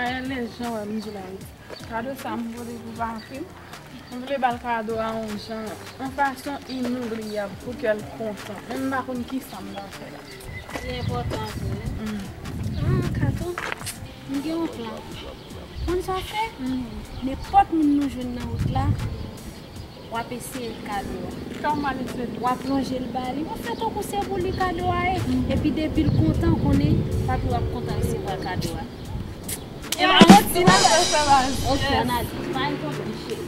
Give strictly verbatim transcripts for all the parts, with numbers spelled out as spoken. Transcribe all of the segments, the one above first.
Dayè, lè jan wè m di la, wi. Kado sa m pote pou Papi. M vle ba l kado a yon jan, yon fason inoubliyab pou kè l kontan. Men m pa konn kisa m va fè. Li enpòtan vre. Mm. Ah, Kato, m gen yon plan. Konn sa w fè? Mm. Nenpòt moun nou jwenn nan wout la, w ap eseye l kado a. Kòman l eseye l? W ap lonje l ba li. W ap fè tankou se pou li kado a ye. Mm. Epi depi l kontan, w konnen, Papi w ap kontan resevwa kado a. E pa manti, non. Ok, ann ale. Pa gen pwoblèm, cheri.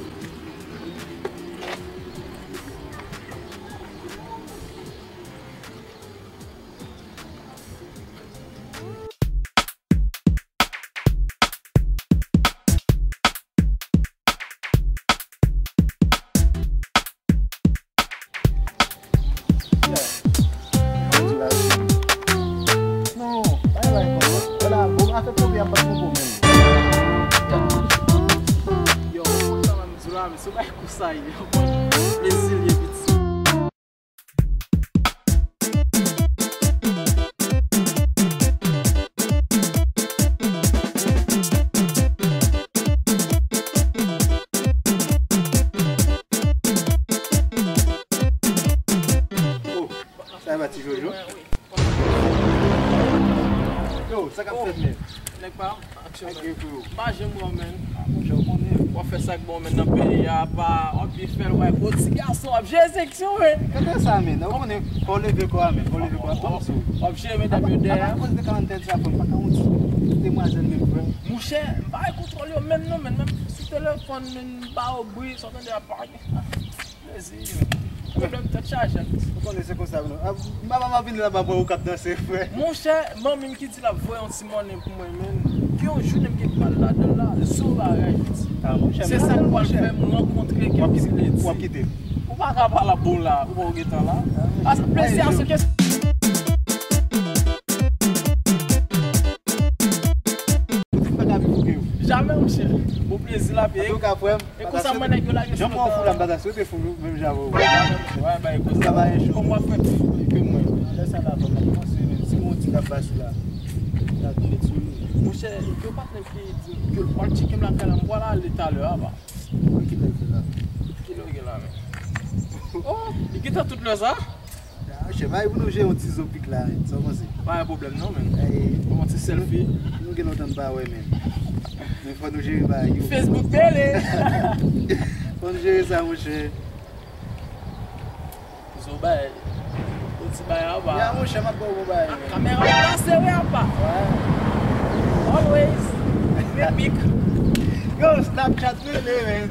Non, pa bay konsa. Wala, bon, afè pwovè a pa twò bon menm. Yo, konsa m di la, men se bay konsa ye. Plezi l ye piti. Oh, sa va, ti Jojo? Yo, sa k ap fèt menm? Nèg pa aksyon, men. M pa janm wè w, men. Ah, monchè, ou konnen. W ap fè sa k bon, men, nan peyi a, pa w ap byen fè l, w ap gwo ti gason, w ap jere seksyon, men. Gade sa, men. Ou konnen, fò w leve kò a, men. Fò w leve kò a. Fò w sou. W ap jere medam yo dèyè. Apa koz de kalantèl sa, fò m pa ka yon ti demwazèl menm, frè. Monchè, m pa gen kontwòl yo menm, non, men. Menm sou telefòn, men, m ba yo bri, sa w tande a pa gen. Plezi. Pwoblèm tèt chaje. Ou konnen se konsa, non. Ah, m pa, m pa vin la, m ap wè ou k ap danse, frè. Monchè, manmi m ki di l ap voye yon ti monnen pou mwen, men. Gen yon jounen m gen pral ladan l la, zo bagay, piti. Ah, monchè, se sa k pral fè m rankontre kèk ti ledi. W ap kite. Ou pa ka pale bon la, ou pa w gentan la. Ah, plezi a se ke Ou pa ka pi fouke yo. Jamè, monchè. Bon plezi la, peye. Antouka, frè m, e konsa mwen nèg yo lage sou mwen. Jan mwen fou la, m pa ta swete fou menm jan avè w. Wè, bay koze. Travay cho. Kòman w ap fè pi fou ke mwen? Lè sa la, frè m, kòmanse menm. Si mwen ti kap basi la, la tonbe sou li. Monchè, gen yon patnè m ki di m ke l pral tcheke m lakay la, m pral ale talè a, pa. Ki lè l fè la? Ki lè w gen la, men? Oh, li gentan tout lè sa? Ah, monchè, bay pou nou jere yon ti zo pik la, men. Sa w panse? Pa gen pwoblèm non, men. Ey, yon ti selfie. Nou gen lontan n pa wè, men. Men fò nou jere bagay yo. Facebook bele. Fò nou jere sa, monchè. Zo bay. Yon ti bagay apa. Ya, monchè, m ap ba w bon bagay, men. Kamera plase, wi, apa. Wè. Always. Epic. Yo, Snapchat, men, men.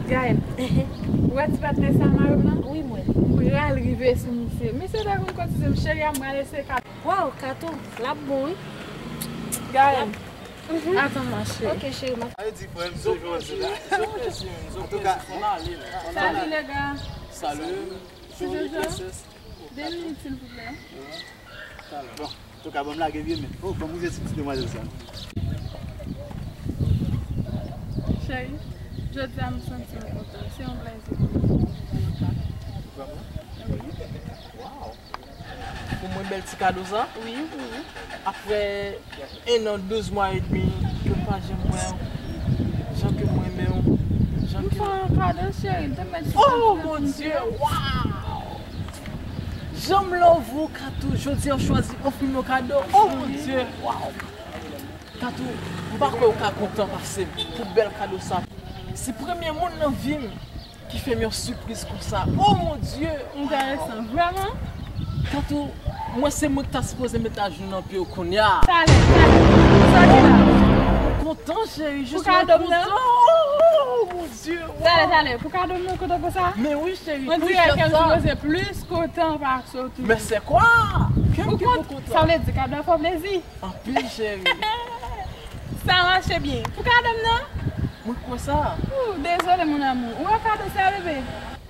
Gaël, ou wè ti patnè sa mari m nan? Wi, mwen. M pral rive sou misye. Misye ta konn kotize m, cheri a, m pral eseye ka. Waw, Kato, l ap bon, wi. Gaël, atann mwen, cheri. Ok, cheri, m ap. Sa vle di, frè m, se jodi la. Antouka, salut, les gars. Salut. Ti Jojo, de minit, silvouplè. Bon, antouka, ban m lage vye men. Oh, ban m rive sou ti demwazèl sa. Cheri, jodi a m santi m kontan. Se yon plezi pou mwen. Vrèman? Wi. Waw. Pou mwen, bèl ti kado sa. Wi, wi. Apre en an, douz mwa edmi, ke m pa janm wè w, jan ke m renmen w, jan ke... M fè w yon kado, cheri, m te mèt sou... Oh, mon Dieu, waw! Jan m love ou, Kato, jodi a w chwazi ofri m yon kado. Oh, mon Dieu, waw! Kato, m pa kwè ou ka kontan pase m pou bèl kado sa. Se premye moun nan vi m ki fè m yon sipriz konsa. Oh, mon Dieu! Enteresan, vrèman? Kato, mwen se mwen ki ta sipoze met ajenou nan pye w kounye a. Talè, talè. Sa di la? Kontan, cheri, jis mwen kontan. Pou kado m nan? Oh, mon Dieu! Talè, talè. Pou kado m nan kontan konsa? Men wi, cheri. On dirait ke m sipoze plis kontan pase w toujou. Men se kwa? Ke m ki pou kontan? Sa vle di kado a fè w plezi? Anpil, cheri. Sa mache byen. Pou kado m nan? Mwen kwè sa. Ou, dezole, mon amour. Ou wè kado sa, bebe?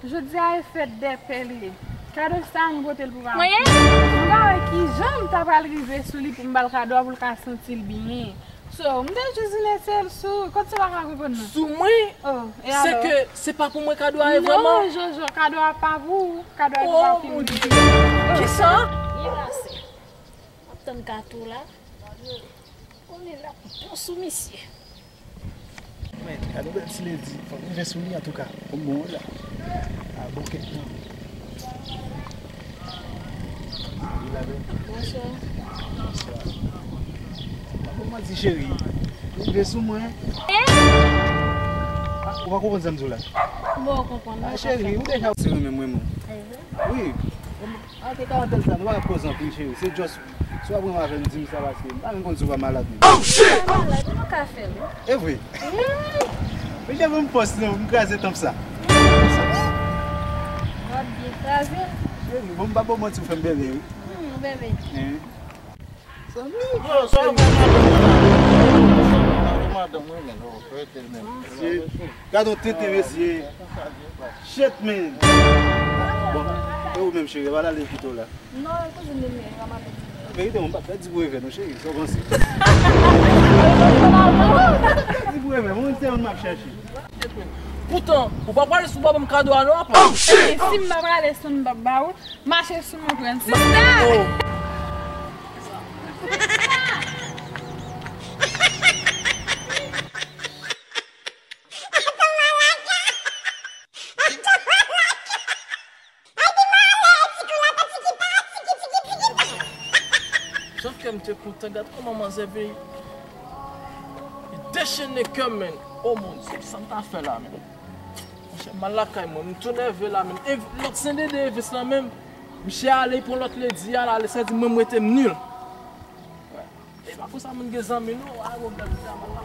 Jodi a e fèt dè pè li ye. Kado sa, mwen pote l pou papa. Mwen ye? Mwen pa wè kijan m ta pral rive sou li pou m ba l kado a pou l ka santi l byen. So, m te jis vin eseye l sou, kot se pa ka konprann nan. Sou mwen? Oh, e alò? Se ke se pa pou mwen kado a ye vrèman? Non, Jojo, kado a pa pou ou. Kado a pou Papi. Oh, mon Dieu. Kisa? Byen pase. M ap tann Kato la. Konnen la pou pran sou misye. Men, gade yon bèl ti ledi. Fò m rive sou li, antouka. Kòm bon la. A bon kèk tan. Li la menm. Bonswa. Bonswa. Kòman di cheri? Ou rive sou mwen. Ah, ou pa konprann sa m di w la? Bon, ou konprann. Ah, cheri, ou deja se mwen menm, mwen. Wi. Ah, te ka antann sa, nou pa ka koze anpil, cheri. Se just, si w ap renmen avè m, di m sa, paske m pa menm konn si w pa malad menm. Oh, shit! Malad, ou pa ka fè l. E vre? Wi. Men jan m pòs non, m kraze tanp sa. W ap byen kraze l. Cheri, bon, m pa ba w manti, ou fè m bèbè, wi. Hmm, bèbè. Hein? Zanmi. Yo, sa w fè madanm mwen la? Sa w fè madanm mwen, men, oh, rete l menm. Mesye, gade yon tenten, mesye. Shit, man. Bon, e ou menm, cheri, pa l ale kite w la. Non, e kouzin li m ye, e pa madanm li m ye. Verite, mwen pa t fè di pou revè non, cheri, sa w panse? Di pou revè, mwen se yon m ap chèche. Poutan, ou pa prale sou bò ban m kado a non, apa. Oh, shit! E si m pa prale sou m pa ba ou, mache sou mwen pran sista! Oh. Jan kè m te kontan, gad kòman manzè vin. Li dechene kè m, men. Oh mon Dieu, sa m ta fè la, men. Monchè, m al lakay mwen, m tou nève la, men. E lòt sendede Evis la menm, misye ale pran lòt ledi a, l ale, sa di mwen, m rete m nil. E pa konsa moun gen zanmi non, a bon bèl jamal la.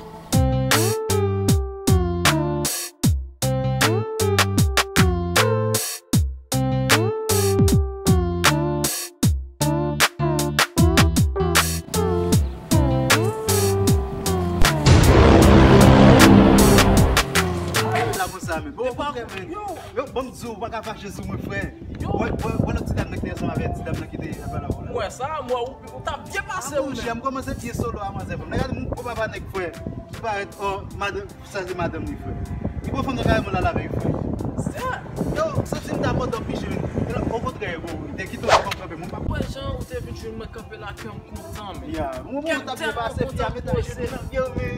La konsa, men. Bon, bon, frè, men. Yo, bon, m di w, ou pa ka fache sou mwen, frè. Yo. Wè, wè, wè lòt ti dam nan ki te ansanm avè ti dam nan ki te ap pale avè w la. M wè sa, m wè ou, ou t ap byen pase ou menm. Monchè, m kòmanse byen solo a manzè, frè. Gade moun, gwo papa nèg, frè. Ki parèt, oh, madanm, sa se madanm li, frè. Li pran fanm nan kareman l al avè l, frè. Yo, santi m ta pandan pije, men. Okontrè, bon, li te kite w fanm kanpe, moun pa. Wè jan ou te vin jwenn mwen kanpe la, kè m kontan, men. Ya, mwen, mwen, ou t ap byen pase, fi a met a jenou nan pye w, men.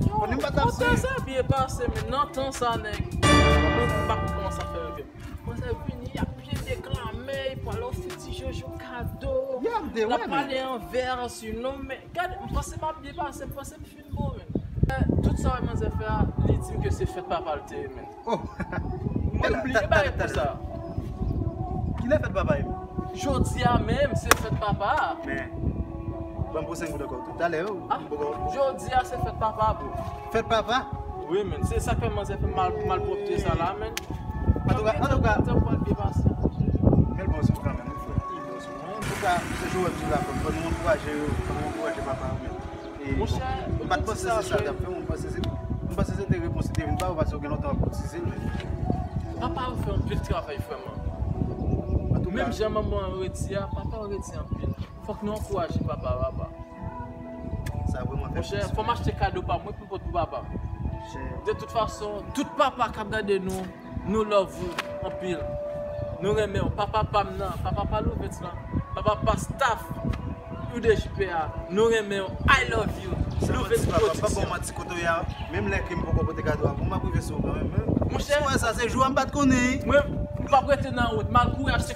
Konnen m pa t ap swiv. Sa byen pase, men nan tan sa, nèg. Mwen, m pa konn kòman sa fè rive. Manzè vini, y ap byen deklame, y pral ofri ti Jojo kado. Y ap de, l ap pale an vè, sinon, men, gade, m panse m ap byen pase, m panse m fin bon, men. Eh, tout sa manzè fè a, li di m ke se fèt papa l te ye, men. Oh. Mwen bliye bagay konsa. Kilè fèt papa yo? Jodi a menm, se fèt papa a. Men, ban m pou senk goud ankò. Talè, yo, ah, m poko. Jodi a, se fèt papa, bro. Fèt papa? Wi, men. Se sa k fè manzè fè mal, malpwòpte sa la, men. Antouka, antouka. Tan pral byen pase. Bèl bon sou kanmenm, wi, frè. Antouka, se Joel di la, fò nou ankouraje yo, fò nou ankouraje papa yo, men. E, monchè, bon, m pa t panse se sa l t ap fè, m panse se, m panse se te repons li te vin ba ou, paske ou gen lontan w ap koutize l, men. Papa yo fè anpil travay, frè mwen. Antouka. Menm jan manman an redi a, papa yo redi anpil. Fòk nou ankouraje papa yo, papa. Sa vrèman fè plis. Monchè, fò m achte kado pa m, mwen pou m pot pou papa m. Monchè. De tout fason, tout papa k ap gade nou, nou love ou anpil. Nou renmen w. Papa pa m nan, papa pa Louvens lan, papa pa staff U D J P a, nou renmen w. I love you. Louvens Production. Papa, pa bon manti kote w ye a. Menm lè ke m poko pote kado a pou m, m ap rive sou ou kanmenm, men. Monchè. Si w wè sa, se jou a m pa t konnen. Mwen, m p ap rete nan wout. M al kouri achte.